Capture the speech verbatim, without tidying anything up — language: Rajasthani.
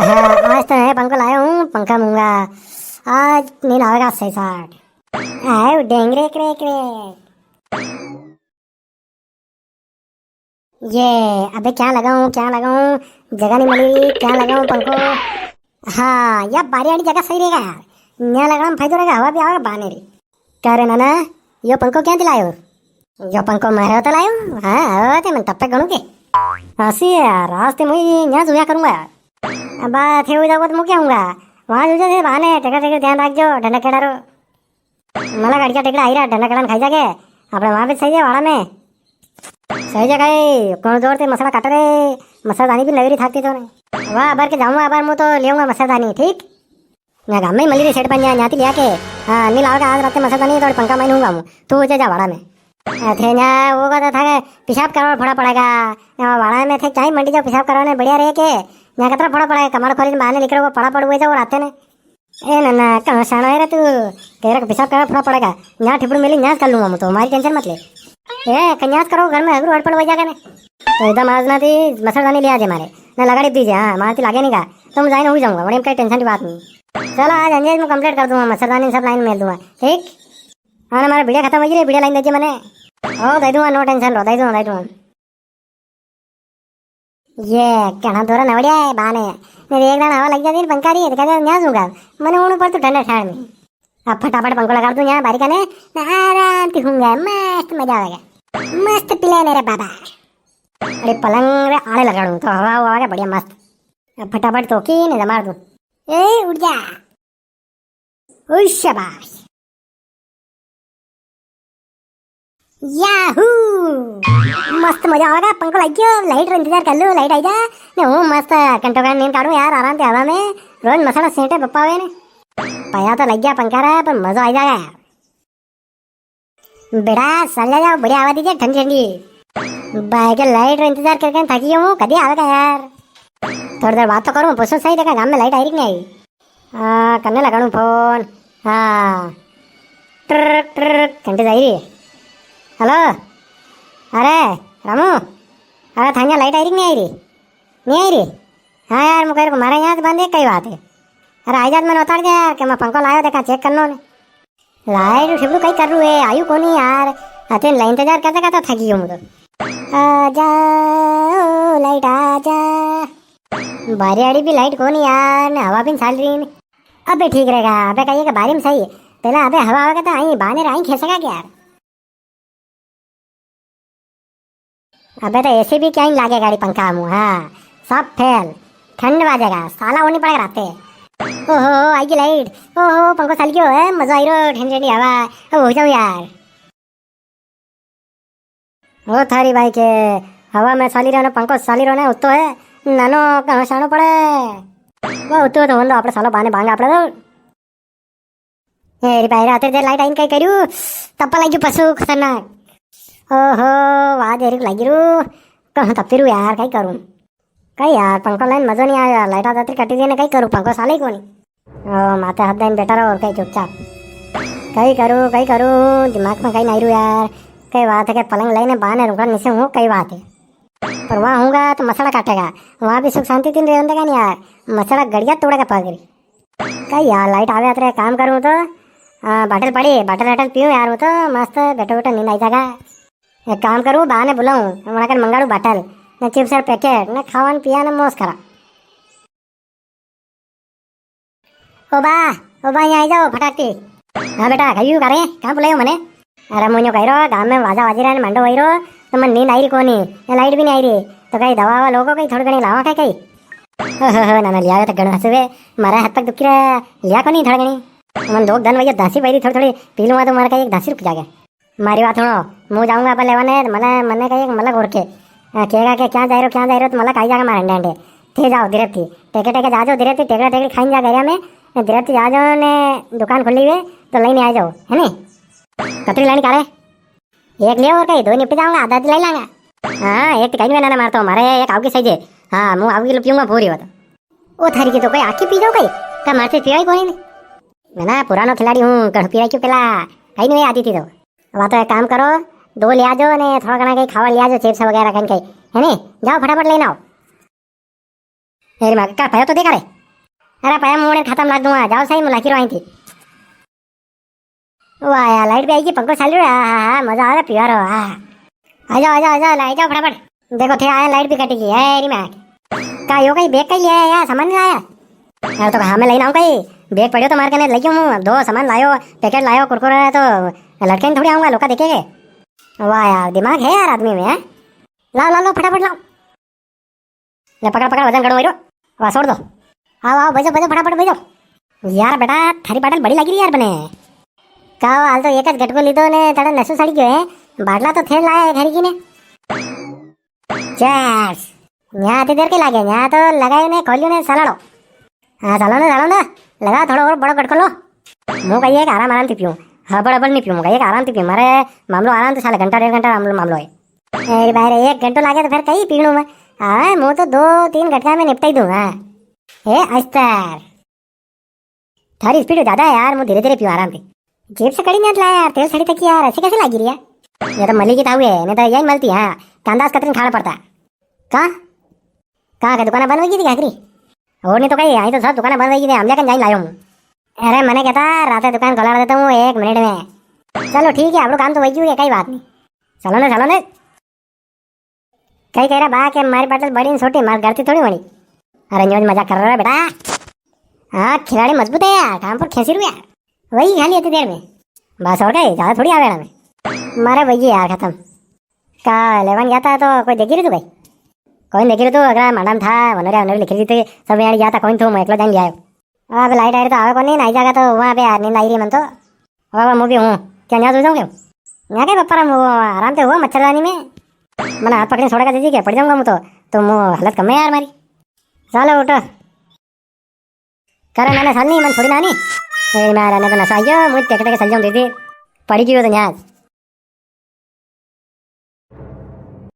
हाँ, आज तो नया पंखो लायो हूँ, पंखा मूंगा। आज नींद आवेगा सही साठ। आए डेंगरे करे करे। ये, अबे क्या लगाऊं, क्या लगाऊं, जगह नी मिली, क्या लगाऊं पंखो। हाँ, या बारी आड़ी जगह सही रहेगा यार, न्या लगाना में फायदो रहेगा, हवा भी आवेगा बाने री। का रे नाना, यो पंखो क्या दिलायो? यो पंखो मारे तो लायो, हाँ, हवा ते मन तप्पे गणू के। हंसी है यार, आज ते मुई न्या जुया करूंगा यार। अब बात है, जाओ तो मुके आऊंगा, वहां जो थे बाने, टेका टेका ध्यान रख जो, ढंडा केड़ा रो। मला गाड़िया टेकड़ा आई रहा, ढंडा कड़न खाई जाके। अपने वहां पे सही है, वाड़ा में। सही जगह है, कौन जोर ते मसड़ा काट रे। मच्छरदानी भी नवी री थाकती तो ने। वाह, अबर के जाऊंगा, अबर मु तो लेऊंगा मच्छरदानी, ठीक? ना गाम में ही मली रे सेठ पंजा, न्याती लिया के। हाँ, नी लावेगा आज रात मच्छरदानी, तो पंखा माइन हूंगा मु। तू उजे जा वाड़ा में। अथे न्या वो का तो था के पेशाब करवा फोड़ा पड़ेगा। ना वाड़ा में थे क्या ही मंडी जाओ पेशाब करवाने, बढ़िया रहे के। न्या कतरा फोड़ा पड़ेगा, कमाड़ खोरी ने बाहर निकलो, वो पड़ा पड़ हुए जाओ राते ने। ए ना ना, कहाँ शाणा है रे तू? तेरे को पेशाब करवा फोड़ा पड़ेगा। यहाँ ठिपड़ू मिली, यहाँ कर लूंगा मैं तो, हमारी टेंशन मत ले। ए, कन्यास करो, घर में हगरू अड़पड़ हो जाएगा ने। तो एकदम आज ना थी मच्छरदानी ले आजे मारे। ना लगाड़ी दीजे, हाँ, मारे ती लागे नहीं का। तो मैं जाइन हो जाऊंगा, बड़ी कई टेंशन की बात नहीं। चलो, आज अंजेज में कंप्लीट कर दूंगा, मच्छरदानी सब लाइन में दूंगा, ठीक? हाँ, ना, मारे बीड़िया खत्म हो गई रे, बीड़िया लाइन दीजिए मने। ओ, दे दूंगा, नो टेंशन रो, दे दूंगा, दे दूंगा। ये घणा दूर नवड़िया है बाने। मेरे एक दान हवा लग जाती है पंखा री, तो कहते न्याज हूंगा। मने उन पर तो ठंडा ठाड़ में। अब फटाफट पंखो लगा दूं यहाँ बारी कने, ना आराम से हूंगा, मस्त मजा आवेगा। मस्त प्लान है रे बाबा। अरे पलंग रे आड़े लगाड़ू तो हवा हुआ आवेगा बढ़िया मस्त। अब फटाफट तो की ने जमार दूं। ए उठ जा। ओ शाबाश। याहू! मस्त मजा आवेगा, पंखो लाग गयो, लाइट रो इंतजार कर लो, लाइट आई जा। ने हूँ मस्त घंटों का नींद काढूं यार, आराम से हवा में। रोज मसाला सेंटे बप्पा हुए ने। पया तो लग गया पंखा रा, पर मजो आई जाएगा यार। बेटा, चल जाओ, बढ़िया हवा दीजिए, ठंडी ठंडी। भाई के लाइट रो इंतजार करके थकी गयो हूँ, कदी आवेगा यार? थोड़ी देर बात तो करूँ, पूछो सही, देखा गांव में लाइट आई री कि नहीं आई? हाँ, कन्ने लगाणू फोन। हाँ। ट्रक, ट्रक, घंटी जाई री। हेलो। अरे, रामू। अरे, थाने लाइट आई री कि नहीं आई री? नहीं आई री? हाँ यार, मुकेर को मारे यहाँ से बंद है, कई बात है। अरे, आई जात मने उतार दे यार, कि मैं पंखो लायो, देखा चेक करनो ने। लाइट ठिपड़ू कई कर रू है, आयु कोनी यार। अते लाइन इंतजार करते करते थकी गयो मु तो। आजा, ओ लाइट आजा। बारी आड़ी भी लाइट कोनी यार, ने हवा भी नी चाल री ने। अबे ठीक रहेगा, अबे कहिए कि बारी में सही। पहला अबे हवा आवेगा तो आई बाने आई खेसेगा क्या यार? अबे तो एसी भी क्या ही लागे गाड़ी पंखा मु, हाँ, सब फेल। ठंड बाजेगा, साला होनी पड़ेगा राते। ओहो, आई गई लाइट। ओहो, पंखो चाल गयो है, मजा आई रो, ठंडी ठंडी हवा। अब हो जाऊं यार। ओ थारी भाई के, हवा में चाली रहो ना, पंखो चाली रहो ना, उत्तो है, नानो कहाँ सानो पड़े। वो उत्तो तो होने दो, आपणे सालो बाने बांगा आपणे तो। ए रे भाई, रात रे लाइट आइन कई करू? तप्पा लागी पशु खतरनाक। ओहो, वाह देरी लागी रू। कहाँ तप्पी रू यार, कई करूँ? कई यार, पंखो लाइन मजो नी आयो यार, लाइट आती कटी दी ने, कई करूँ, पंखो साले ही कोनी। ओ, माथे हाथ दईन बैठा रहो और कई चुपचाप। कई करूँ, कई करूँ, दिमाग में कई नी रू यार। कई बात है कि पलंग लाइन बाने रुका नीचे हूँ, कई बात है। पर वहाँ हूँगा तो मसड़ा काटेगा, वहाँ भी सुख शांति दिन रहने देगा नी यार, मसड़ा गड़िया तोड़ेगा पगरी। कई यार, लाइट आवे अतरे काम करूँ तो, आ, बाटल पड़ी, बाटल वाटल पीऊँ यार, वो तो मस्त बैठो बैठो नींद आई जागा। एक काम करूँ, बा ने बुलाऊँ, वणा कन मंगाड़ू बाटल, ने चिप्स और पैकेट, ने खावन पिया ने मौज करा। ओ बा, ओ बा, यहाँ आई जाओ फटाक थी। हाँ बेटा, कहियो करे, कहाँ बुलायो मने? अरे मुन्यो कही रो, गांव में वाजा वाजी रहा ने मांडो वही रो, तो मन नींद आई री कोनी, ने लाइट भी नी आई री, तो कई दवा ववा लोगो कई थोड़ी घणी लावा कई कई? ओहो हो, नाना लिया तो घणो हंसुवे, मारा हाथ पग दुखी रहा, लिया कोनी थोड़ा घणी? मन दो दन वही दासी बैरी थोड़ी थोड़ी पी लूंगा तो मारा कई एक दासी रुक जागे। मारी बात सुनो, मु जाऊंगा अब लेवा ने, मने, मने कई एक मलक ओरखे। अ, केगा के क्या जाई रो, क्या जाई रो, तो मलक आई जागा मारे अंडे अंडे। थे जाओ धीरे थी, टेके टेके जाजो धीरे थी, टेकड़ा टेकड़ी खाइन जा गरिया में, ने धीरे थी जाजो ने दुकान खुली हुए, तो लई ने आ जाओ, है नी? कतरी लानी काले? एक ले और कई, दो निपट जाऊंगा, आधा आधी लई लांगा। हाँ, एक तो कई नी ना मारतो, मारे एक आवगी सही जे। हाँ, मु आवगी पीऊंगा पूरी बात। ओ थारी की तो कई आखी पी जाओ कई, का मारते पिया ही कोनी ने। मैं ना पुरानो खिलाड़ी हूँ, घणो पिया क्यों पेला, कई नी आती थी तो। वा तो एक काम करो, दो ले आजो ने थोड़ा घणा कई खावा ले आजो, चिप्स वगैरह कई कई, है नी? जाओ फटाफट लेने आओ। अरे माँ का पायो तो देखा रे, अरे पया मूं ने खाता में लाग दूंगा, जाओ सही, मूं लाखी रो आई थी। वाह यार, लाइट भी आई गी, पंखो चाली रो है, हाँ, हाँ, हाँ, मजा आ रहा पीवा रो, हाँ। आ जाओ, आ जाओ, आ जाओ, लाई जाओ फटाफट। देखो थे आया, लाइट भी कटी गी है, री मैं। का यो कई बैग कई ले आया यार, सामान नी लाया? अरे तो हाँ, मैं लेने आऊँ कई, बैग पड़्यो तो मार कने, लई ग्यो मूं, दो सामान लायो, पैकेट लायो, कुरकुरे, तो लटके ने थोड़ी आऊंगा, लोका देखेंगे। वाह यार, दिमाग है यार आदमी में, हैं? लाओ, लाओ, लाओ, फटाफट लाओ। ले पकड़, पकड़, वजन घणो होई रो। वाह, छोड़ दो। आओ, आओ, बैजो, बैजो, फटाफट बैजो। यार बेटा, थारी बाटल बड़ी लागी री यार बने। का हो, हाल तो एक ज गटको लीधो ने थारे नशो सड़ी गयो है। बाटला तो थे लाया है घर की ने। Cheers। यहाँ आती देर के लागे, यहाँ तो लगायो ने, खोलियो ने, सलाड़ो। हाँ, सलाड़ो, सलाड़ो। लगा थोड़ो और बड़ो गटको लो। मूं कई एक आराम, आराम थी पीऊँ। हबड़ हबड़ नी पीऊँ, मूं कई एक आराम थी पीऊँ। मारे मामलो आराम थी साले, घंटा डेढ़ घंटा मामलो, मामलो है। अरे भाई रे, एक घंटो लागे तो फिर कई पीणू मैं। हाँ, मूं तो दो तीन घटका में निपटाई दूँ, हाँ। ए अस्तर। थारी speed ज्यादा है यार, मूं धीरे धीरे पीऊँ आराम से। जेब से कड़ी नी लाया यार, तेल सड़ी तकी यार, ऐसे कैसे लागी री है? ये तो मली की ताऊ है, नी तो यही मलती, हाँ। कांदास कतरी खाना पड़ता। का? का, का दुकान बंद होई गी थी घाघरी? और नी तो कई, आई तो सब दुकान बंद होई गी थी, हम लेकिन जाई लायो हूँ। अरे, मने कहता, राते दुकान खोला देता हूँ एक मिनट में। चलो ठीक है, आपणो काम तो वही है, कई बात नी। चलो ने, चलो ने। कई कह रहा बा के मारी बाटल बड़ी ने छोटी, मार गलती थोड़ी होनी। अरे न्यूज मजाक कर रहा है बेटा। हाँ, खिलाड़ी मजबूत है यार, ठाम पर खेसी रुया। वही खा लिया इतनी देर में। बस और कई, ज्यादा थोड़ी आवेड़ा में। मारे वही यार खत्म। का लेवन गया था तो कोई देखी री तू भाई? कोई देखी री तू, अगर मांडा में था, वनरिया वनरिया लिखी री थी, सब यहाँ गया था, कोई थू, मैं एकलो जान लिया। अब लाइट आई तो आवे कोनी, नी जागा तो वहाँ पे यार नींद आई री मन तो। अब मूं भी हूँ, क्या न्याज हो जाऊँ क्या? यहाँ के पप्पा रा वो आराम से हुआ मच्छरदानी में। मने हाथ पकड़ी छोड़ा का दीदी के पड़ जाऊंगा मूं तो, तो मूं हालत कम है यार मारी। चलो उठो। करे नाने साल नी, मन छोड़ी नानी। ए मारा ने तो नशा आयो, मूं टेक टेक चल जाऊँ दीदी। पड़ी गयो तो न्याज।